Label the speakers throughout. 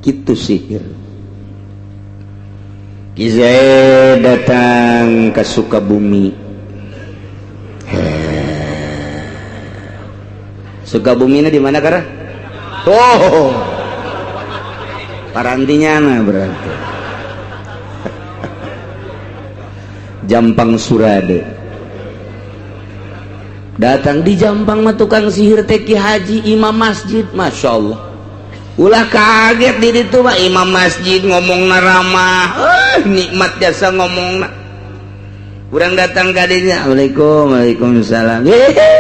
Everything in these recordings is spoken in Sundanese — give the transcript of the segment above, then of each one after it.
Speaker 1: Gitu sihir. Ki Zaid datang ke Sukabumi. Sukabumi ini di mana kara? Oh, parantinya nah berarti. Jampang Surade. Datang di Jampang mah tukang sihir teh Ki Haji imam masjid, masya Allah. Ulah kaget di ditu mah imam masjid ngomongna ramah, nikmat jasa ngomongna. Urang datang ka dinya, "Assalamualaikum, waalaikumsalam." Hehe,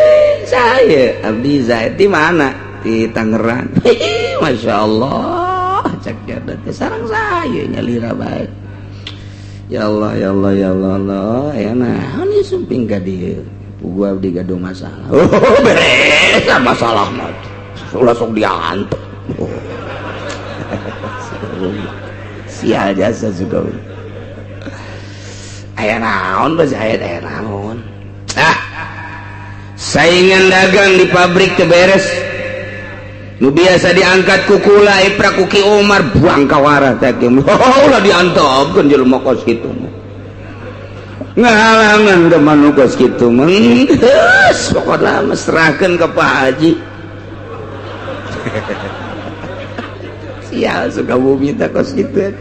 Speaker 1: saya Abdi Zaid di mana? Di Tangerang. Hehe, masya Allah. Cek teh sarang saya nyalira bae. Ya Allah, ya Allah, ya Allah, Allah. Ya nah, ini sumping ka dieu. Gua abdi gaduh masalah. Oh, beres masalah mah. Ulah sok diantep. Oh. Sial jasa juga. Aya naon bae aya aya naon. Ah. Saingan dagang di pabrik teu beres. Nu biasa diangkat ku kula iprak ku Ki Umar buang kawara teh. Oh, ulah diantepkeun jelema kos kitu mah. Ngahalangan ke manu kos kitu mah. Geus pokona mah serahkeun ka Pak Haji. Sial Sukabumi teh kos kitu.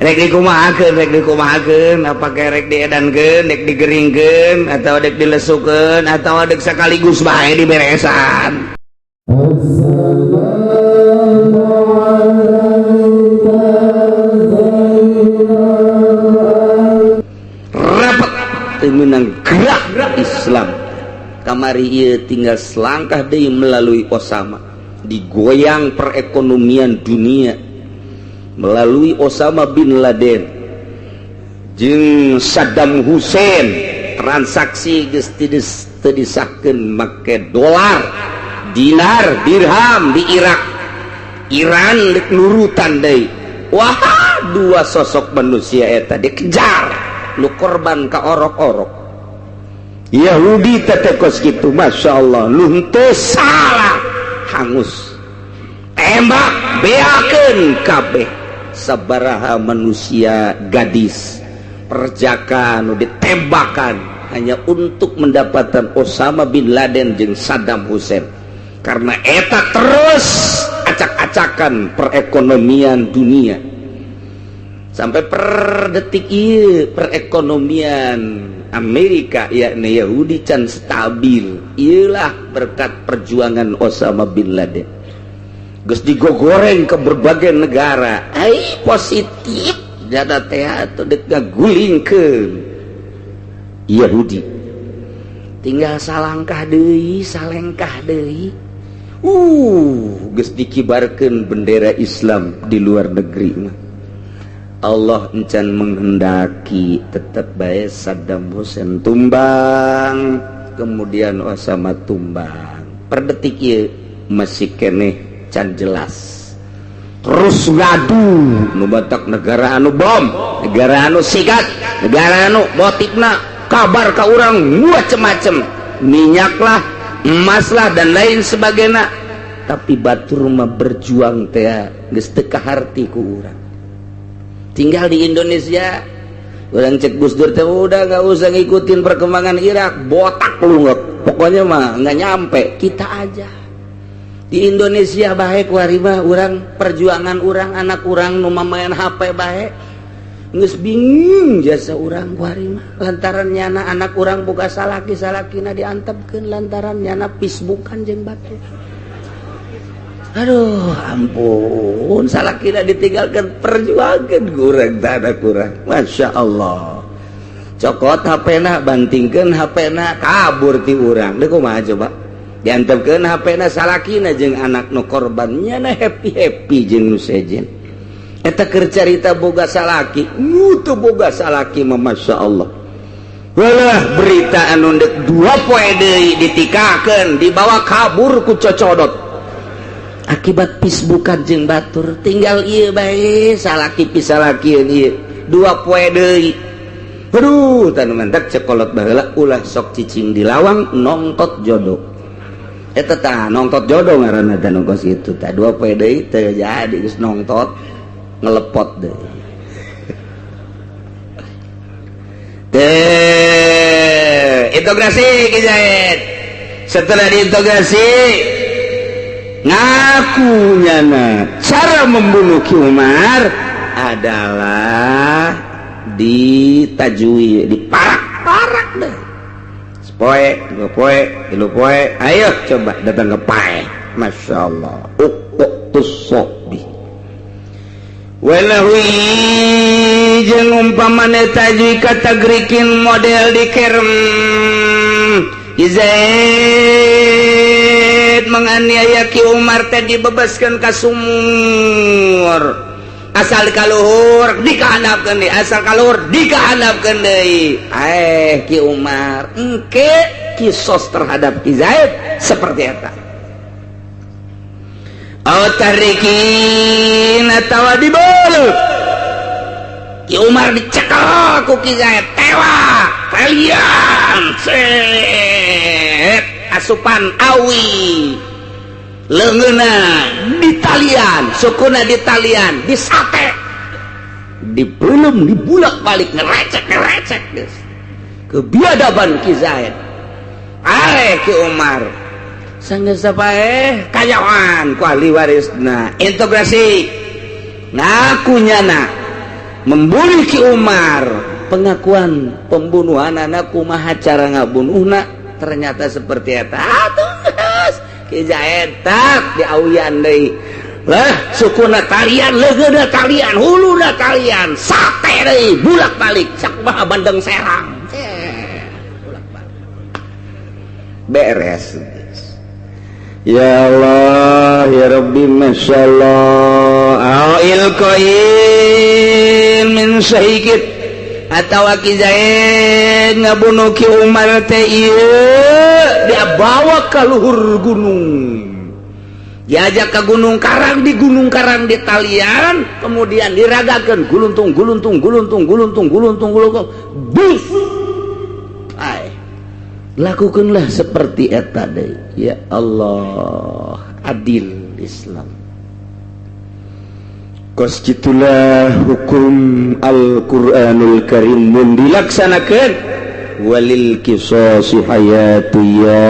Speaker 1: Rek dikumahakeun, rek dikumahakeun, apakah rek diedankeun, rek digeringkeun atau rek dilesukeun atau rek sekaligus bae diberesan. Rapat teu meunang gerak Islam. Kamari ieu tinggal selangkah deui melalui Osama. Digoyang perekonomian dunia melalui Osama bin Laden jeung Saddam Hussein. Transaksi geus teu disahkeun make dolar, dinar, dirham di Irak. Iran dek nurutan deui. Wah, dua sosok manusia eta dikejar nu korban ka orok-orok. Yahudi teh kos kitu, Masya Allah, nu henteu salah hangus tembak beakeun kabeh. Sabaraha manusia gadis perjaka nu ditembakan hanya untuk mendapatkan Osama bin Laden jeung Saddam Hussein. Karena eta terus acak-acakan perekonomian dunia sampai per detik ieu perekonomian Amerika yakni Yahudi can stabil. Iyalah berkat perjuangan Osama bin Laden. Geus digogoreng ke berbagai negara. Ai positif jada teh atuh dek ngagulingkeun Yahudi. Tinggal salangkah deui, salengkah deui. Geus dikibarkeun bendera Islam di luar negeri mah. Allah encan menghendaki tetap bae Saddam Hussein tumbang, kemudian Osama tumbang. Per detik ieu masih keneh can jelas. Terus ngadu nu batak negara anu bom, negara anu sikat, negara anu motifna kabar ka urang macem-macem, minyak lah, emas lah dan lain sebagainya. Tapi batur mah berjuang teh geus teu kaharti ku urang. Tinggal di Indonesia orang cek Gus Dur teh udah nggak usah ngikutin perkembangan Irak, botak lu nggak, pokoknya mah nggak nyampe. Kita aja di Indonesia baik warima orang perjuangan orang anak orang nu main HP baik geus bingung jasa urang warima lantaran nyana anak urang boga salaki salakina diantepkeun lantaran nyana Facebookan jeung batur. Aduh ampun, salakina ditinggalkan perjuangan kurang tak ada kurang. Masya Allah. Cokot HP-na, bantingkeun HP-na, kabur ti urang. Deui kumaha coba? Diantepkeun HP-na salakina jeung anak nu korban nyana happy-happy jeung nu sejen. Eta keur carita boga salaki, teu boga salaki mah Masya Allah. Walah berita anu dek 2 poe deui ditikakeun, dibawa kabur ku cocodot. Akibat Facebookan jeung batur tinggal ieu bae salaki pisalakieun ieu 2 poe deui. Aduh, tanu mantak cekolot baheula ulah sok cicing di lawang nongtot jodoh. Eta tah nongtot jodoh ngaranna teh, nu kos kitu tah. 2 poe deui teu jadi, geus nongtot ngelepot deui teh. Integrasi Ki Zaid. Setelah diintegrasi, ngakunya, nah, cara membunuh Ki Umar adalah ditajui, diparak-parak deh, poe, 2 poe, 3 poe. Ayo coba datang ke pae. Masya Allah, uktus sobi walahwi jeung umpamane tajui katagrikin model di kerem. Zaid menganiaya Ki Umar teh dibebaskan ka sumur, asal kaluhur dikahandapkeun deui, asal kaluhur dikahandapkeun deui. Eh, Ki Umar engke kisos terhadap Ki Zaid seperti eta. Aw tahrikin atawa dibeuleuh Ki Umar, dicekel ku Ki Zaid, tewak kalian set, asupan awi leungeunna ditalian, sukuna ditalian, disate, dibelum, dibulak balik, ngerecek ngerecek, guys. Kebiadaban Ki Zaid. Are Ki Umar sanggeus eh kayawan ku ahli warisna, integrasi, ngakunya na membunuh Ki Umar, pengakuan pembunuhan anak kumaha cara ngabunuhna, ternyata seperti eta. Atuh Ki Zaid tak diawian deui lah, sukuna talian, leungeunna talian, huluna talian, sate deui, bulak-balik sakumaha bandeng serang, bulak-balik, beres. Ya Allah, ya Rabbi, Masya Allah. Ilqain min sahikit atau Ki Zaid ngabunuh Ki Umar teh ieu dia bawa ke luhur gunung, diajak ke Gunung Karang, di Gunung Karang di talian, kemudian diragakan, guluntung guluntung guluntung guluntung guluntung guluntung, bus. Ay, lakukanlah seperti eta deui. Ya Allah, adil Islam. Kos gitulah hukum Al-Qur'anul Karim mun dilaksanakan. Walil qisasi hayatu ya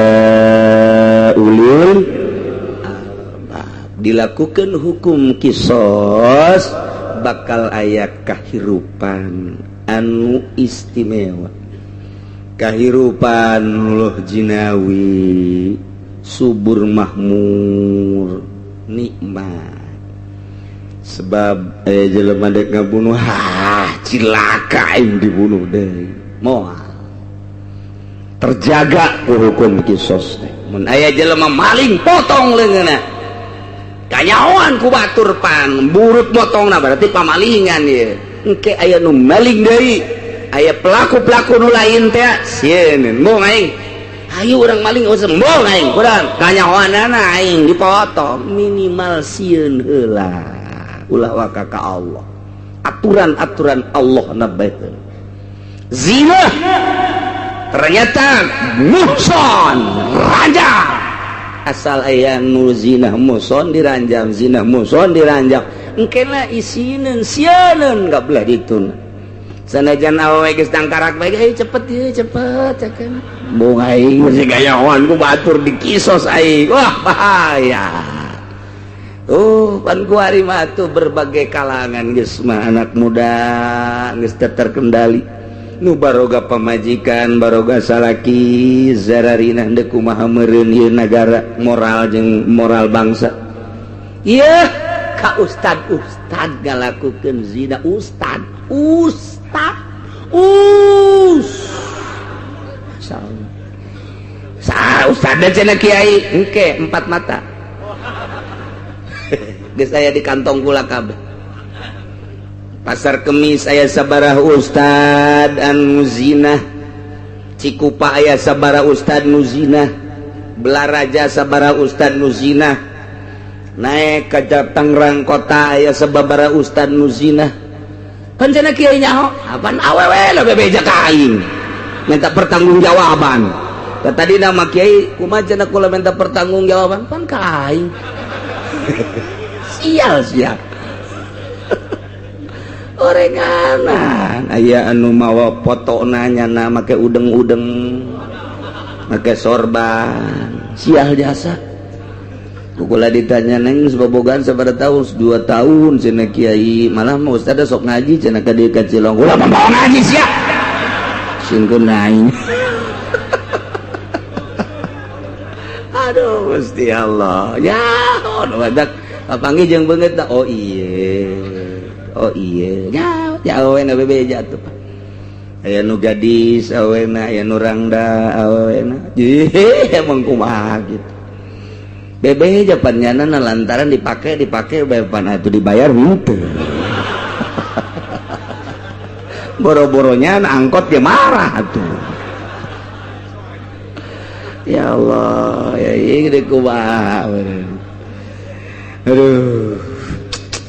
Speaker 1: ulil albab. Dilakukan hukum kisos bakal aya kahirupan anu istimewa, kahirupan loh jinawi, subur makmur, nikmat. Sebab jelema dek ngabunuh, ah, cilaka aing dibunuh deui, moal. Terjaga ku hukum kisos teh. Mun aya jelema maling, potong leungeunna, kanyahoan ku batur, pan burut motongna, berarti pamalingan ieu. Engke aya nu maling deui, aya pelaku-pelaku nu lain teh, sieun, embung aing, ayo urang maling, usah, embung aing, kurang kanyahoanana aing dipotong. Minimal sieun heula, ulah waka ka Allah. Aturan-aturan Allah na bae. Zina ternyata muhson, raja. Asal aya nu zina muhson diranjam, zina muhson diranjam. Engkena isineun sieun gak belah ditun. Sanajan awewe geus tangkarak bae, ayo cepet ieu, cepet cakeun. Bung aing masih gayawan ku batur, dikisos aing. Wah, bahaya. Tuh, pan kuari mah tuh berbagai kalangan geus mah, anak muda geus terkendali. Nu baroga pamajikan, baroga salaki, zararina deuk kumaha meureun ieu nagara, moral jeung moral bangsa. Ieu ka ustad, ustad ngalakukeun zina, ustad, ustad, us. Sa ustad cenah kiai, engke empat mata. Geus aya di kantong kula kabeh. Pasar Kemis aya sabaraha ustad anu zina, Cikupa aya sabaraha ustad nu zina, Belaraja sabaraha ustad nu zina, naik ke Tangerang kota aya sababaraha ustad nu zina. Pan cenah kiai nyaho, apaan awewe lah bebeja ka aing, minta pertanggungjawaban. Tadi nama kiai kumaha cenah kula minta pertanggungjawaban pan ka aing. Sial sia. Orenganan aya anu mawa fotona nyana make udeng-udeng make sorban. Sial jasa. Kukula ditanya neng sebabogaan sabaraha tahun 2 tahun cenah kiai malah mah ustaz sok ngaji cenah ka dieu ka Cilong. Ulah mah ngaji sia. Singkeun aing. Aduh Gusti Allah. Ya, badak papanggih jeung beungeut da. Oh ieu. Oh ieu. Ya, ya awena bebeja atuh. Aya nu gadis awena, aya nu rangda awena. Ih, emang kumaha gitu. Bebeja pan nyana lantaran dipake bae pan atuh dibayar henteu. Boro-boronya angkot dia marah atuh. Ya Allah, ya ini kumaha. Aduh.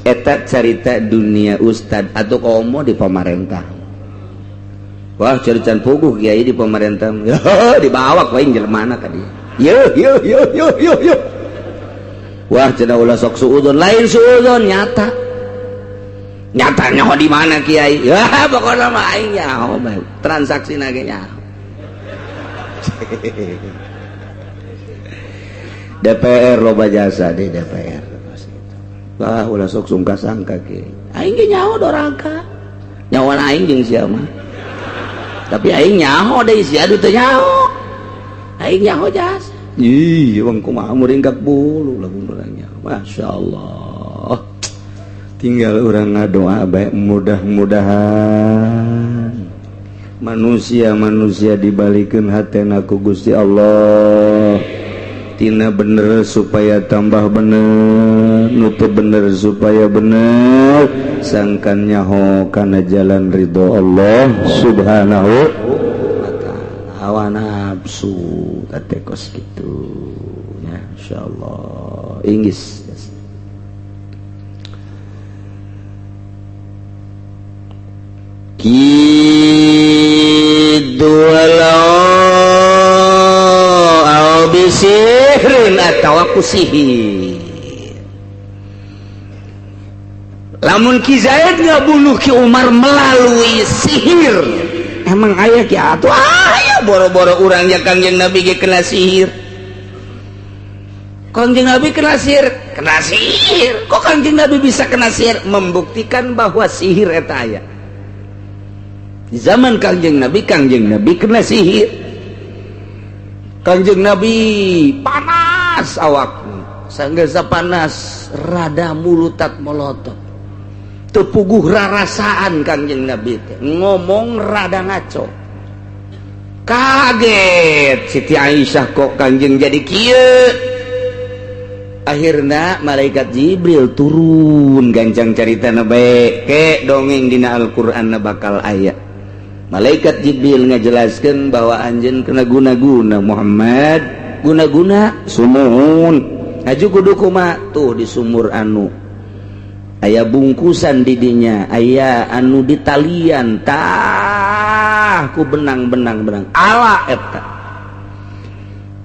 Speaker 1: Eta carita dunia ustad atau komo di pemerintah. Wah, cari can puguh kiai di pemerintah. Dibawa ku aing jelema ka dieu. Yo yo yo yo yo yo. Wah, cenah ulah sok suudzon, lain suudzon nyata. Nyata nyaho di mana kiai? Ya, pokokna mah aing nyaho bae. Transaksina ge nyaho. DPR loba jasa di DPR. Wah, ulah sok sungka sangka ke. Aing ge nyaho doraka. Nyawan aing jeung sia mah. Tapi aing nyaho deui sia teu nyaho. Aing nyaho jasa. Ih, wong kumaha muringkak bulu lamun urang nyaho. Masyaallah. Tinggal urang ngadoa bae mudah-mudahan manusia-manusia dibalikeun hatena ku Gusti Allah. Tina bener supaya tambah bener, nu teu bener supaya bener, sangkan nyaho kana jalan ridho Allah Subhanahu wa ta'ala. Hawa nafsu teh kos kitu ya, insyaallah. Inggis. Kidu walau bisihrin atawa ku sihir. Lamun Ki Zaid ngabunuh Ki Umar melalui sihir, emang aya ki atuh aya boro-boro urang nya Kangjeng Nabi ge kena sihir. Kangjeng Nabi kena sihir, kena sihir. Kok Kangjeng Nabi bisa kena sihir? Membuktikan bahwa sihir eta aya. Di zaman Kangjeng Nabi kena sihir. Kangjeng Nabi panas awakna, sanggeus panas rada mulutat molotot. Teu puguh rarasaan Kangjeng Nabi teh, ngomong rada ngaco. Kaget Siti Aisyah kok Kangjeng jadi kieu. Akhirna malaikat Jibril turun gancang caritana bae ke dongeng dina Al-Qur'an bakal aya. Malaikat Jibril ngajelaskeun bahwa anjeun kena guna-guna Muhammad, guna-guna sumuhun. Haju kudu kumaha tuh di sumur anu aya bungkusan didinya, aya anu ditalian tah ku benang-benang benang ala eta.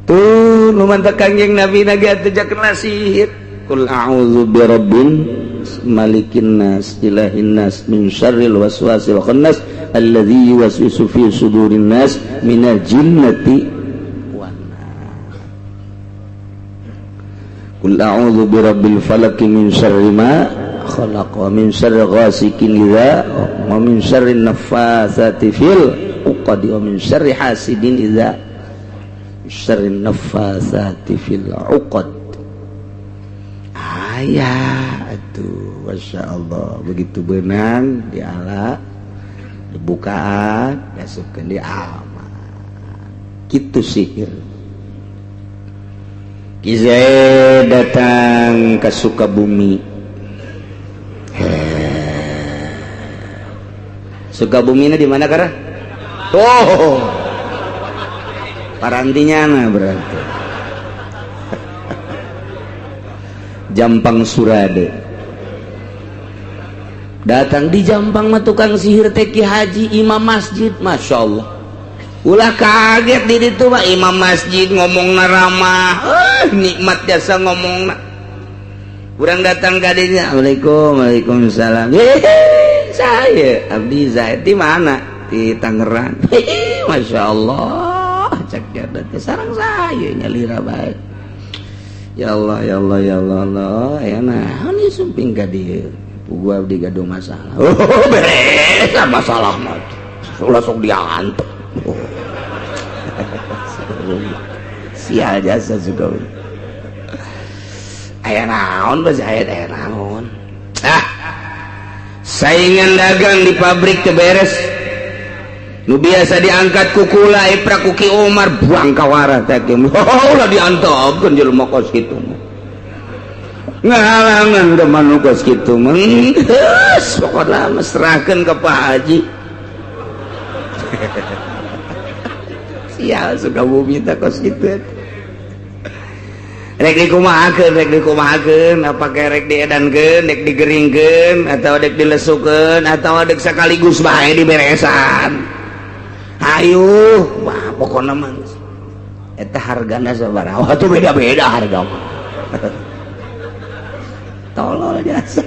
Speaker 1: Tuh nu mantak Kangjeng Nabi naga teu kena sihir. Qul a'udzu birabbin malikin nas ilahin nas min syarril waswasil khannas alladzi yuwaswisu fi sudurin nas minal jinnati wan nas. Qul a'udzu birabbil falaq min syarri ma khalaq wa min syarri ghasikin idza wa min syarrin naffatsati fil 'uqad wa min syarri hasidin idza syarrin naffatsati fil 'uqad. Ayah atuh Masya Allah, begitu benang diala dibukaan diasupkeun di aman kitu sihir. Ki Zaid datang ke Sukabumi. Sukabumi ini di mana kara? Oh, parantinya nah berarti Jampang Surade. Datang di Jampang mah tukang sihir teh Ki Haji imam masjid, Masya Allah. Ulah kaget di ditu mah imam masjid ngomongna ramah, nikmat jasa ngomongna. Urang datang ka dinya, Assalamualaikum, waalaikumsalam. Saya abdi Zaid di mana? Di Tangerang. Masya Allah, cek teh sareng saya nyalira bae. Ya Allah, ya Allah, ya Allah, Allah. Ya nah, ini sumping ka dieu. Puguh abdi gaduh masalah. Oh, beres masalah mah. Ulah sok diantep. Oh. Sial jasa juga. Aya naon bae aya naon. Ah. Saingan dagang di pabrik teu beres. Nu biasa diangkat ku kula iprak ku Ki Umar buang kawara teh. Oh, ulah diantepkeun jelema kos kitu mah. Ngahalangan ke manu kos kitu mah. Geus pokona mah serahkeun ka Pak Haji. Sial Sukabumi teh kos kitu. Rek dikumahakeun, rek dikumahakeun, apakah rek diedankeun, rek digeringkeun atau rek dilesukeun atau rek sekaligus bae diberesan. Ayo, wah pokona mah eta hargana sabaraha? Wah tuh beda-beda harga mah. Tolol jasa.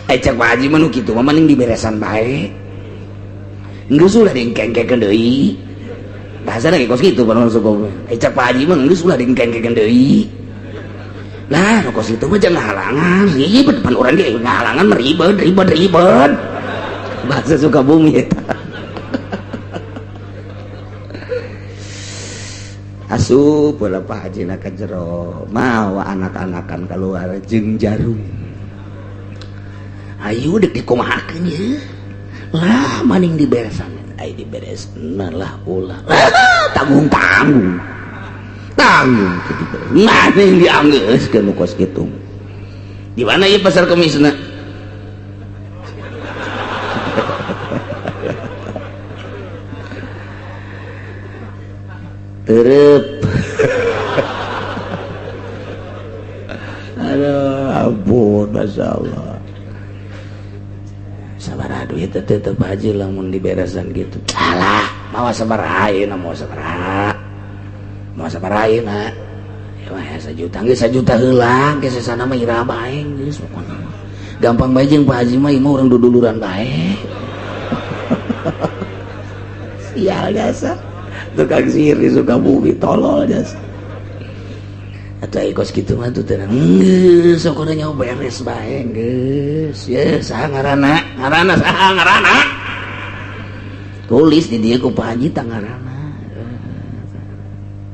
Speaker 1: Cek Pak Haji mah nu kitu mah mending diberesan bae. Geus ulah diengkengkeun deui. Bahasa lagi kos kitu pan masuk. Cek Pak Haji mah geus ulah diengkengkeun deui. Lah, nu kos kitu mah jangan halangan, ribet pan urang ge ngahalangan mah ribet, ribet, ribet. Bahasa Sukabumi eta. Asup bola Pak Haji na ka jero, mawa anak-anakan keluar jeung jarum. Ayo dek dikumahakeun ye. Lah maning diberesan. Ai diberesna lah ulah. Tanggung-tanggung. Tanggung kitu. Maning dianggeuskeun nu kos kitu. Di mana ieu pasar Kemisna? Terep. Aduh, ampun, masya Allah. Sabaraha duit teh tetep aja lamun diberesan gitu. Alah, mawa sabaraha ayeuna, mawa sabaraha. Mawa sabaraha ayeuna. Ya mah 1 juta, geus 1 juta heula, geus sesana mah ira bae geus pokona mah. Gampang bae jeung Pak Haji mah ieu mah urang duduluran bae. Sial jasa. Tukang sihir di Sukabumi tolol jasa. Atau kos kitu mah tuh tenang. Geus sokona nyawa beres bae geus. Ye saha ngaranna? Ngaranna saha ngaranna? Tulis di dieu ku Pak Haji tah ngaranna.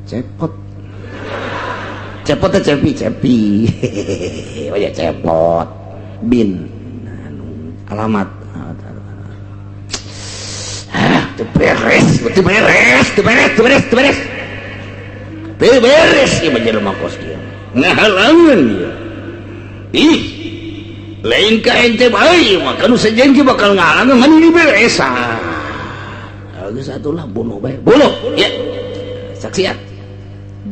Speaker 1: Cepot. Cepot teh cepi cepi. Oh ya cepot. Bin anu alamat. Teu beres, teu beres, teu beres, teu beres, teu beres. Teu beres ieu mah jelema kos kieu. Ngahalangan ieu. Ih, lain ka ente bae mah kanu sejen bakal ngahalangan mah diberesan. Geus atulah bunuh bae. Bunuh. Ya. Saksian.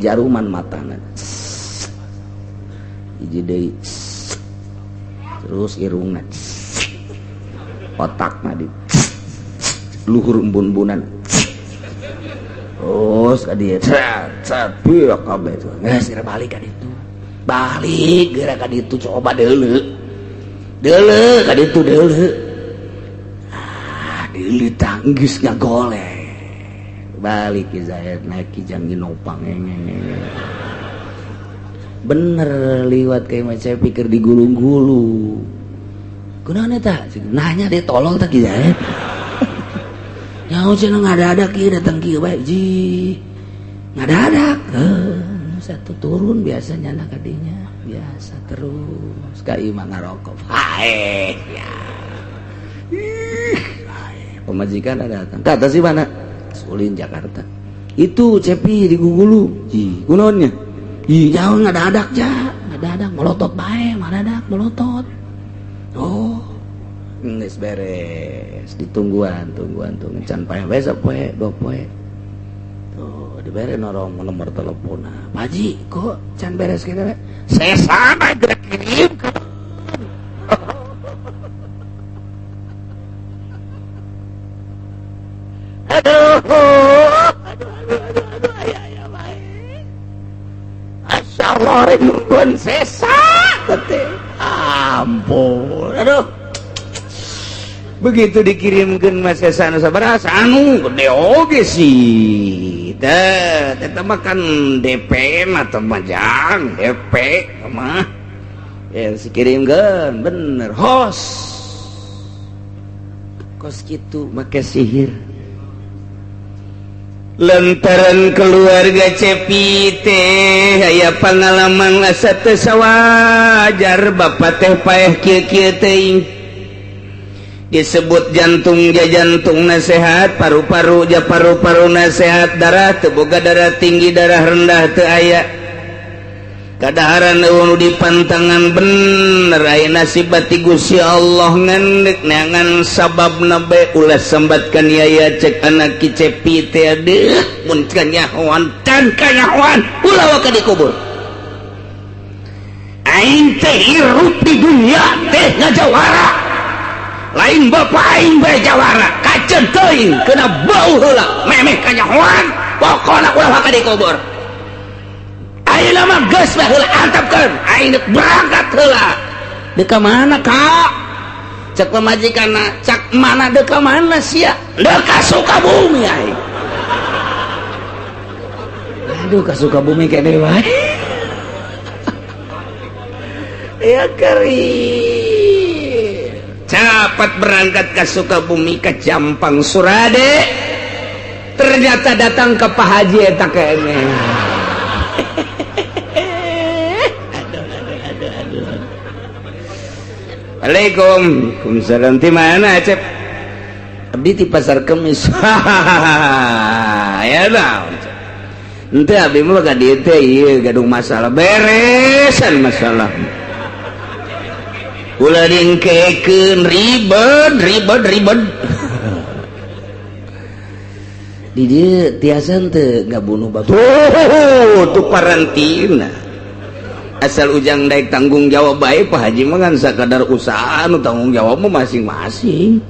Speaker 1: Jaruman matana. Hiji deui. Terus irungna. Otakna di luhur embun-embunan. Terus ka dieu cet cet bieu kabeh tuh. Geus geura balik ka ditu. Balik geura ka ditu coba deuleu. Deuleu ka ditu deuleu. Ah, deuleu tah geus ngagoleh. Balik ki Zaid naik kijang ginopang. Bener liwat ka imah saya pikir digulung-gulung. Kunaon eta? Nanya deh tolol tah ki Zaid. Nyaho cenah ngadadak kieu datang kieu bae ji. Ngadadak. Satu turun biasanya anak kadinya. Biasa terus ka imah ngarokok. Hae ya. Ih, hae. Pemajikan ada datang. Kata si mana? Ulin Jakarta. Itu Cepi di Gugulu. Ji, kunaonnya? Ih, jauh ngadadak ja. Ngadadak melotot bae, ngadadak melotot. Oh. Geus beres, ditungguan, tungguan, tungguan. Can paeh bae sapoe, dua poe. Tuh, dibere norong nomor telepon. Pak Haji, kok can beres kieu teh? Saya sama gerak kirim. Aduh aduh aduh aduh aduh aya aya bae. Masyaallah rek nungguan sesa teh. Ampun. Aduh. Begitu dikirimkan Mas Sesa nu sabaraha anu gede oge sih. Teh eta mah kan DP mah teh mah jang DP mah. Ya dikirimkeun bener hos. Kos kitu make sihir. Lantaran keluarga Cepi teh aya pengalaman asa teu sawajar bapak teh paeh kieu-kieu teuing. Disebut jantung ja jantung sehat, paru-paru ja paru-paru sehat, darah teu boga darah tinggi, darah rendah teu aya. Kadaharan eueuh di pantangan bener aya nasib ti Gusti Allah ngan neangan sababna bae ulah sambatkan yaya cek anak Ki Cepi teh deuh mun kanyahoan can kanyahoan ulah waka dikubur. Aing teh hirup di dunia teh ngajawara. Lain bapak aing bae jawara, kaceun teuing kena bau heula memeh kanyahoan pokona ulah waka dikubur. Ayeuna mah geus bae heula antepkeun aing deuk berangkat heula. Deuk ka mana Kak? Cek pamajikanna, cak mana deuk ka mana sia? Deuk ka Sukabumi aing. Aduh ka Sukabumi kene wae. Ya keri. Cepat berangkat ke Sukabumi ke Jampang Surade. Ternyata datang ke Pak Haji eta kene. Aduh aduh aduh aduh. Waalaikum. Waalaikumsalam. Di mana Cep? Abdi di Pasar Kemis. Ya naon. Henteu abdi mah ka dieu teh ieu gaduh masalah beresan masalah. Ulah diengkekeun ribet ribet ribet. Di dieu tiasa teu ngabunuh batur. Tuh parantina. Asal ujang daek tanggung jawab bae Pak Haji mah kan sakadar usaha nu tanggung jawab mah masing-masing.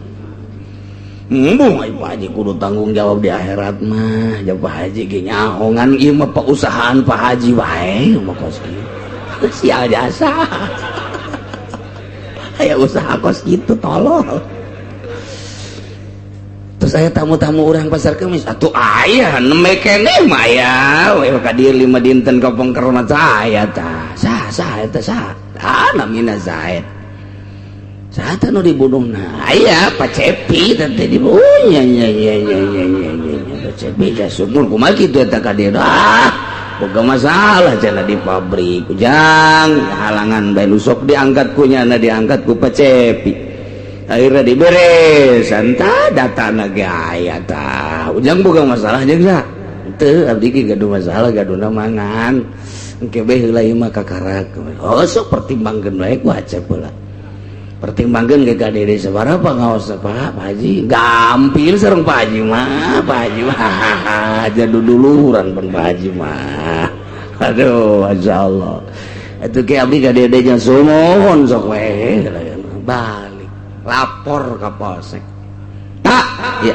Speaker 1: Embung ai Pak Haji kudu tanggung jawab di akhirat mah. Ja Pak Haji ge nyaho ngan ieu mah pausahaan Pak Haji wae mah kos kieu. Sial jasa. Aya usaha kos kitu tolol. Terus aya tamu-tamu urang Pasar Kemis atuh aya nembe keneh mah aya we ka dieu 5 dinten ka pengker mah aya tah. Sah sah eta sah. Ah namina Zaid. Saha teh nu dibunuhna? Aya Pak Cepi teh dibunuh nya nya nya nya nya nya nya. Pak Cepi teh sumur kumaha kitu eta ka dieu. Ah boga masalah cenah di pabrik. Ujang halangan bae nu sok diangkat ku nyana diangkat ku Pak Cepi. Akhirnya diberesan tah datana ge aya tah. Ujang boga masalah jeung sa? Teu abdi ge gaduh masalah gaduna mangan. Engke bae heula ieu mah kakarak. Oh sok pertimbangkeun bae ku Acep heula. Pertimbangkeun ge ka diri sabaraha pangaos Pak Haji. Gampil sareng Pak Haji mah, Pak Haji mah aja duduluran pan Pak Haji mah. Aduh, masyaallah. Atuh ge abdi ka dede nya sumuhun sok we balik. Lapor ke polsek. Pak, ya.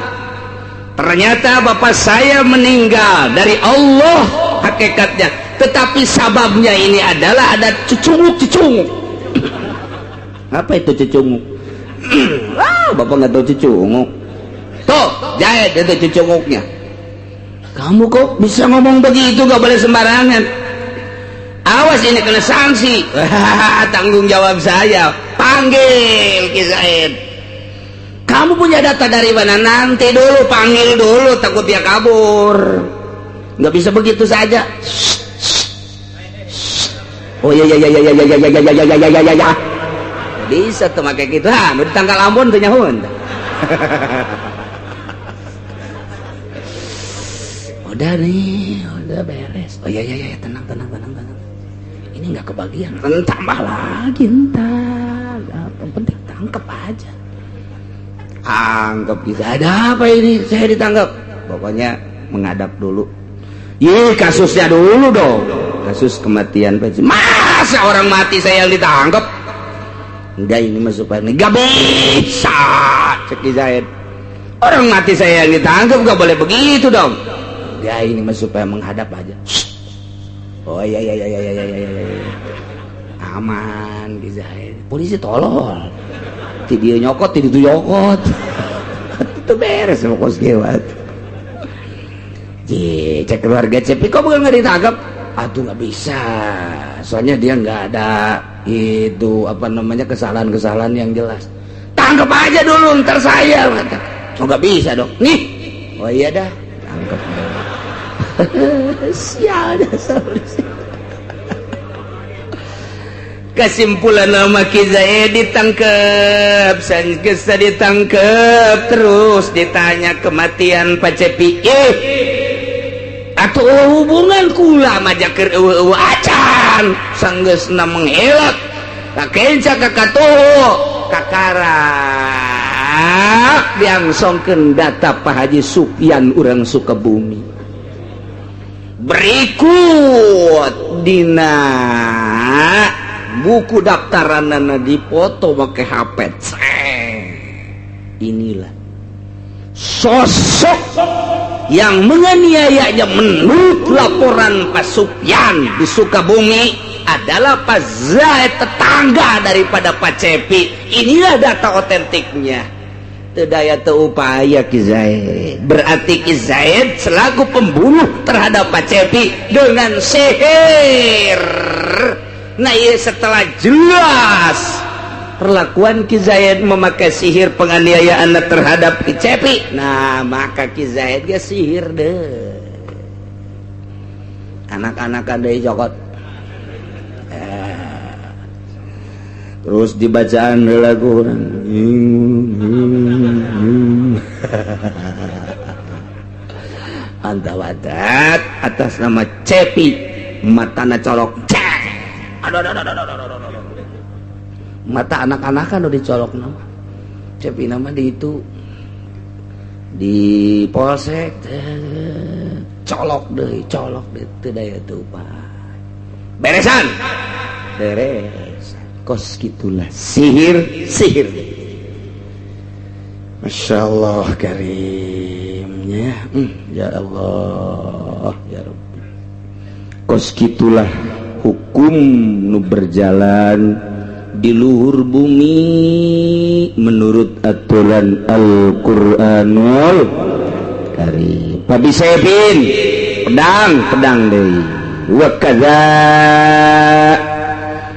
Speaker 1: Ternyata bapak saya meninggal dari Allah hakikatnya, tetapi sababnya ini adalah ada cucunguk-cucunguk. Apa itu cucunguk? Ah, bapak nggak tahu cucunguk. Tuh, jahit itu cucunguknya. Kamu kok bisa ngomong begitu, nggak boleh sembarangan. Awas ini kena sanksi. Tanggung jawab saya. Panggil Ki Zaid. Kamu punya data dari mana? Nanti dulu, panggil dulu, takut dia kabur. Nggak bisa begitu saja. Oh iya iya iya iya iya iya iya iya iya iya iya. Bisa tuh make gitu. Ah, nu ditangkal Ambon teu nyahoeun. Udah nih, udah beres. Oh iya iya iya, tenang tenang tenang tenang. Ini nggak kebagian, tambah lagi entar. Yang penting tangkep aja. Anggap bisa ada apa ini? Saya ditangkap. Pokoknya menghadap dulu. Ye, kasusnya dulu dong. Kasus kematian Pak. Masa orang mati saya yang ditangkap? Enggak, ini masuk Pak. Enggak bisa. Cek Ki Zaid. Orang mati saya yang ditangkap, gak boleh begitu dong. Ya ini mah supaya menghadap aja. Oh iya iya iya iya iya iya. Aman Ki Zaid. Polisi tolol. Ti dia nyokot, ti ditu nyokot. Itu beres sama kos gewat. Cek keluarga Cepi kok bukan nggak ditangkap? Aduh nggak bisa, soalnya dia nggak ada itu apa namanya kesalahan-kesalahan yang jelas. Tangkap aja dulu ntar saya kata. Oh nggak bisa dong. Nih, oh iya dah, tangkap. Sial dasar. Kesimpulan nama Ki Zaid ditangkep, sanggeus ditangkep terus ditanya kematian Pak Cepi. Atau hubungan kula mah keur eueuh acan sanggeusna mengelak kakenca ka katuhu kakarak diangsongkeun data Pak Haji Supyan urang Sukabumi. Berikut dina buku daftaranana dipoto make HP. Inilah sosok yang menganiayanya menurut laporan Pak Supyan di Sukabumi adalah Pak Zaid, tetangga daripada Pak Cepi. Inilah data otentiknya. Teu daya teu upaya Ki Zaid. Berarti Ki Zaid selaku pembunuh terhadap Pak Cepi dengan sihir. Nah, iya setelah jelas perlakuan Ki Zaid memakai sihir penganiayaan terhadap Ki Cepi, nah maka Ki Zaid ge sihir deh. Anak-anak deui cokot. Terus dibacaan lagu urang. Antawadat atas nama Cepi matana colok. Aduh, aduh, aduh, aduh, aduh, aduh. Mata anak-anak kan udah dicolok nama Cepi nama di itu di polsek colok deh teu daya teu upaya. Beresan beres kos gitulah sihir sihir. Masya Allah karimnya, ya Allah ya Rabbi. Kos gitulah hukum nu berjalan di luhur bumi menurut aturan Al-Qur'anul Karim. Pabisepin pedang pedang deui wa kadza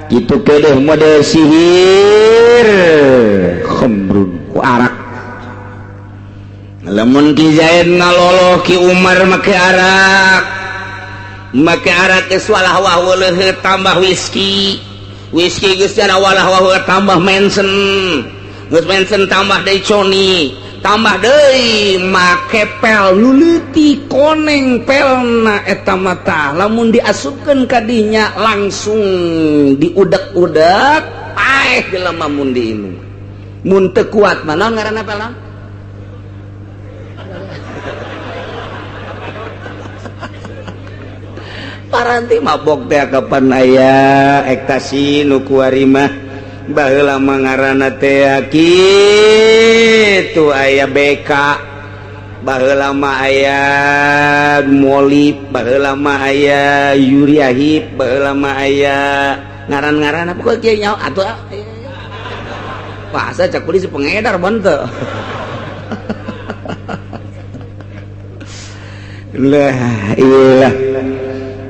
Speaker 1: kitu kedeh model sihir khamrun ku arak. Lamun Ki Zaid ngaloloh Ki Umar make arak, make arak geus walah wah weuleuh tambah whisky. Whisky geus cara walah wah tambah mensen, geus mensen tambah deui coni, tambah deui make pel nu leutik koneng pelna eta mah tah lamun diasupkeun ka dinya langsung diudek-udek paeh jelema mun diinum. Mun teu kuat mah naon ngaranna pel naon? Paranti mabok teh kapan aya ektasi nu kuari mah baheula mah ngaranna teh kitu aya BK, baheula mah aya Molip, baheula mah aya Yuriahip, baheula mah aya ngaran-ngaran apa kieu nyaho atuh bahasa cak polisi pengedar banteu. Lah ilah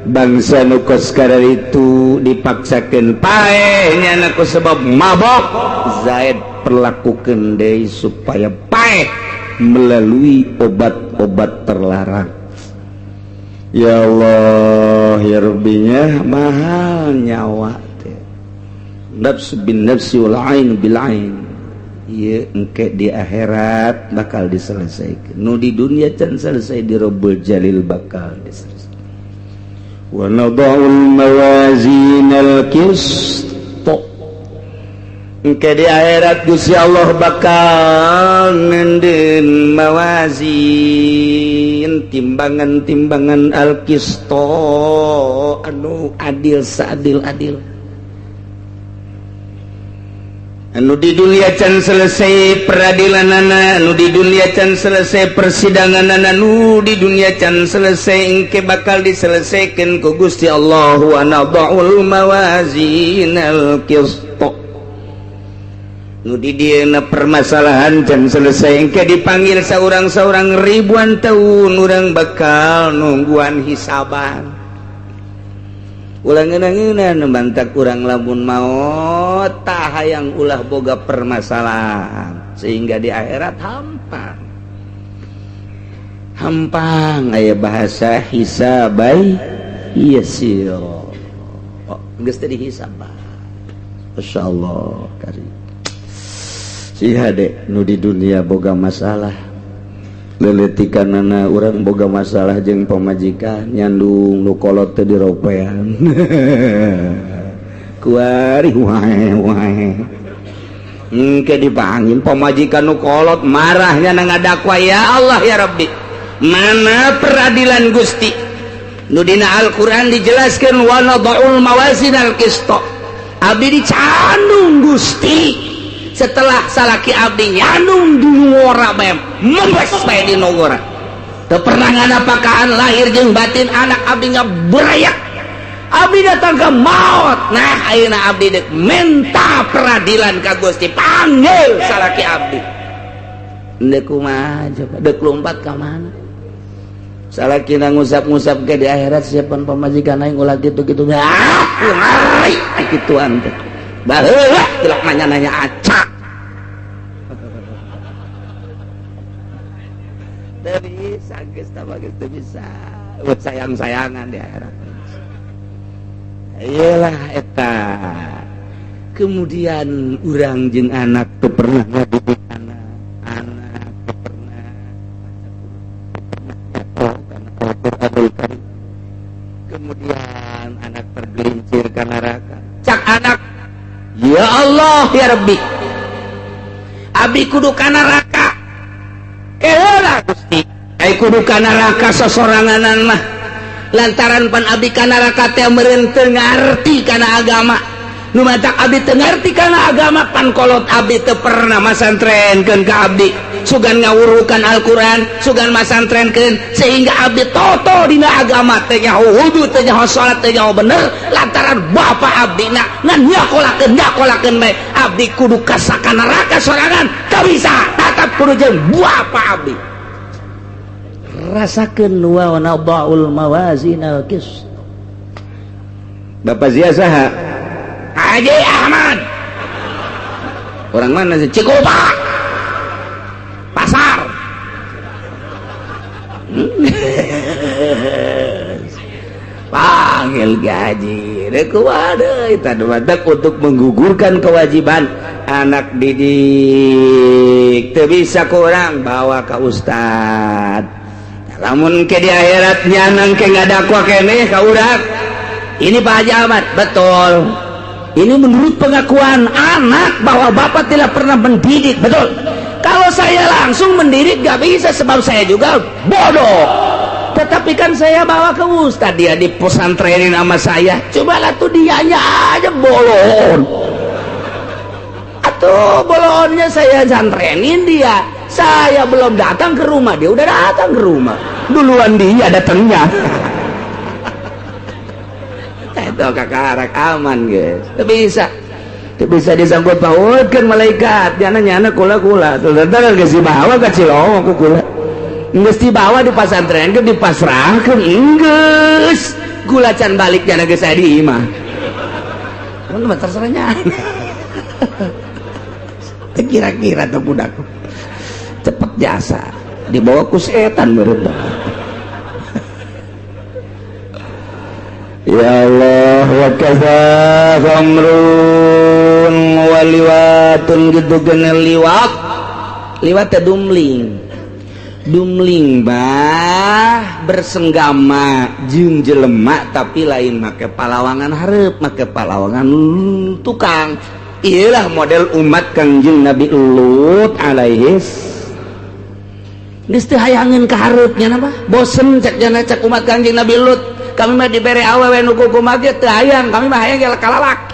Speaker 1: bangsa nu kos itu dipaksakeun paeh nya ku sebab mabok. Zaid perlakukeun deui supaya paeh melalui obat-obat terlarang. Ya Allah ya Rabbinya, mahal nyawa teh. Nafsu bin nafsi wal ain bil ain. Ieu engke di akhirat bakal diselesaikan. Nu di dunia can selesai di Rabbul Jalil bakal diselesaikan. Wa nadha'ul mawazinal qist. Engke di akhirat Gusti Allah bakal ngendeun mawazin, timbangan-timbangan al-qist anu adil seadil-adil. Anu di dunia can selesai peradilanana, anu di dunia can selesai persidanganana, anu di dunia can selesai engke bakal diselesaikan ku Gusti Allah. Wa nadha'ul mawazinal qist. Nu di dieuna permasalahan can selesai engke dipanggil saurang-saurang ribuan tahun urang bakal nungguan hisaban. Ulah ngeunah-ngeunah mantak urang lamun maot tah hayang ulah boga permasalahan sehingga di akhirat hampang. Hampang aya bahasa hisabai yasir. Oh, geus teh dihisab. Masyaallah karim. Si hade nu di dunia boga masalah. Leletikanana urang boga masalah jeung pamajikan nyandung nu kolot teh diropean. Kuari wae wae. Engke dipanggil pamajikan nu kolot marahnya na ngadakwa, ya Allah ya Rabbi, mana peradilan Gusti? Nu dina Al-Qur'an dijelaskeun wa nadha'ul mawazinal qist. Abdi dicandung Gusti. Setelah salaki abdi nyandung di ngora bae membes bae di nogora. Teu pernah nganapakaan lahir jeung batin anak abdi ngaberayak. Abdi datang ke maut. Nah ayeuna abdi deuk minta peradilan ka Gusti, panggil salaki abdi. Deuk kumaha coba, deuk lompat ka mana? Salakina ngusap-ngusap ke di akhirat siapan pamajikan aing ulah kitu-kitu. Ah, ngari kituan teh. Baheula tilak nanya-nanya acak. Teu bisa geus tah geus teu bisa. Buat sayang-sayangan di akhirat. Iyalah eta. Kemudian urang jeung anak teu pernah ngadidik anak. Anak teu pernah Al-Qur'anul Karim. Kemudian anak tergelincir ke neraka. Cak anak, ya Allah ya Rabbi, abi kudu ka neraka. Keheula Gusti, ai kudu ka neraka sosoranganan mah. Lantaran pan abi ka neraka teh meureun teu ngarti kana agama. Nu matak abdi teu ngarti kana agama pan kolot abdi teu pernah masantrenkeun ka abdi. Sugan ngawurukan Al-Qur'an, sugan masantrenkeun sehingga abdi toto dina agama teh nyaho wudu, teh nyaho salat, teh nyaho bener lantaran bapa abdi na ngan nyakolakeun bae. Abdi kudu kasaka neraka sorangan, teu bisa, tetep kudu jeung bapa abdi. Rasakeun wa nadha'ul mawazinal qist. Bapak Zia saha? Haji Ahmad. Orang mana sih? Cikupa. Pasar. Panggil gaji. Untuk menggugurkan kewajiban anak didik. Teu bisa kurang bawa ke ustad. Lamun ke di akhirat nyanang ke ngadakwa keneh ka urang. Ini Pak Haji Ahmad, betul. Ini menurut pengakuan anak bahwa bapak tidak pernah mendidik, betul. Kalau saya langsung mendidik gak bisa sebab saya juga bodoh. Tetapi kan saya bawa ke ustad, dia dipesantrenin sama saya. Cobalah tuh dianya aja bolon. Atau bolonnya saya santrenin dia. Saya belum datang ke rumah, dia udah datang ke rumah. Duluan dia datangnya. Itu kakarak aman guys. Teu bisa. Teu bisa disangkut pautkeun malaikat. Nyana-nyana kula-kula. Ternyata geus dibawa ka Cilongok ku kula. Geus dibawa di pasantren ke dipasrahkeun geus. Gula can balik jana geus aya di imah. Mun mah terserah nyana. Teu kira-kira tuh budak. Cepet jasa dibawa ku setan meureun. Ya Allah wa kaza khamrun wa liwatun gitu gene liwat. Liwat teh dumling. Dumling bah bersenggama jeung jelema tapi lain make palawangan hareup, make palawangan tukang. Iyalah model umat Kangjeng Nabi Lut alaihis. Geus teu hayangeun ka hareupnya mah. Bosen cek jana cek umat Kangjeng Nabi Lut. Kami mah dibere awewe nu kukumaha ge teu hayang, kami mah hayang ge kalalaki.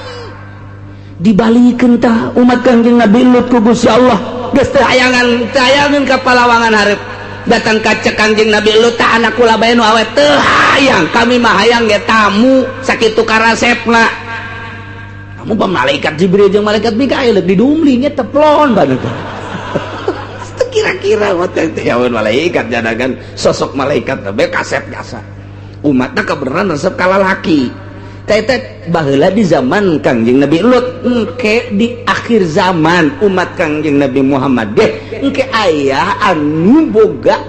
Speaker 1: Dibalikeun tah umat Kangjeng Nabi Lut ku Gusti Allah. Geus teu hayangan, teu hayangan ka palawangan hareup. Datang ka cek Kangjeng Nabi Lut, tah anak kula bae nu awewe teu hayang, kami mah hayang ge tamu sakitu karasepna. Kamu bah malaikat Jibril jeung malaikat Mikail didumling nya teplon banget. Kira-kira teh malaikat jadagan sosok malaikat teh kasep jasa. Umatna kebenaran resep kalalaki. Teh baheula di zaman Kangjeng Nabi Lut, engke di akhir zaman umat Kangjeng Nabi Muhammad ge engke aya anu boga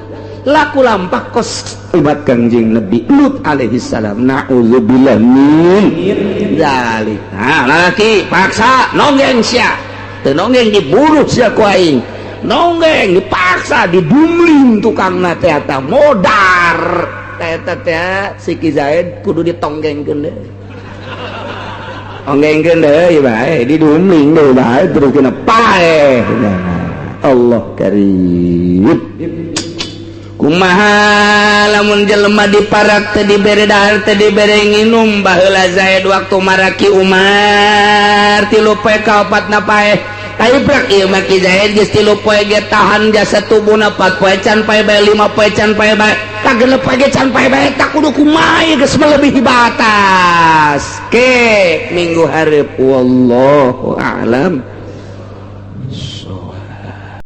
Speaker 1: laku lampah kos umat Kangjeng Nabi Lut alaihi salam. Na'udzubillah min dzalik. Nah, lalaki paksa nonggeng sia. Teu nonggeng dibunuh sia ku aing. Nonggeng dipaksa didumling tukangna teh eta modar. Eta teh si Ki Zaid kudu ditonggengkeun deui. Tonggengkeun deui bae, didumling deui bae terus kena paeh. Allah karim. Kumaha lamun jelema diparak teh dibere dahar, teh dibere nginum? Baheula Zaid waktu maraki Umar 3 poe kaopatna paeh. Kaiprak ieu mah Ki Zaid geus 3 poe ge tahan jasa tubuhna, 4 poe can paeh bae, 5 poe can paeh bae, ka 6 poe ge can paeh bae. Tak kudu kumaha, geus melebihi batas. Ke minggu hareup, wallahu a'lam.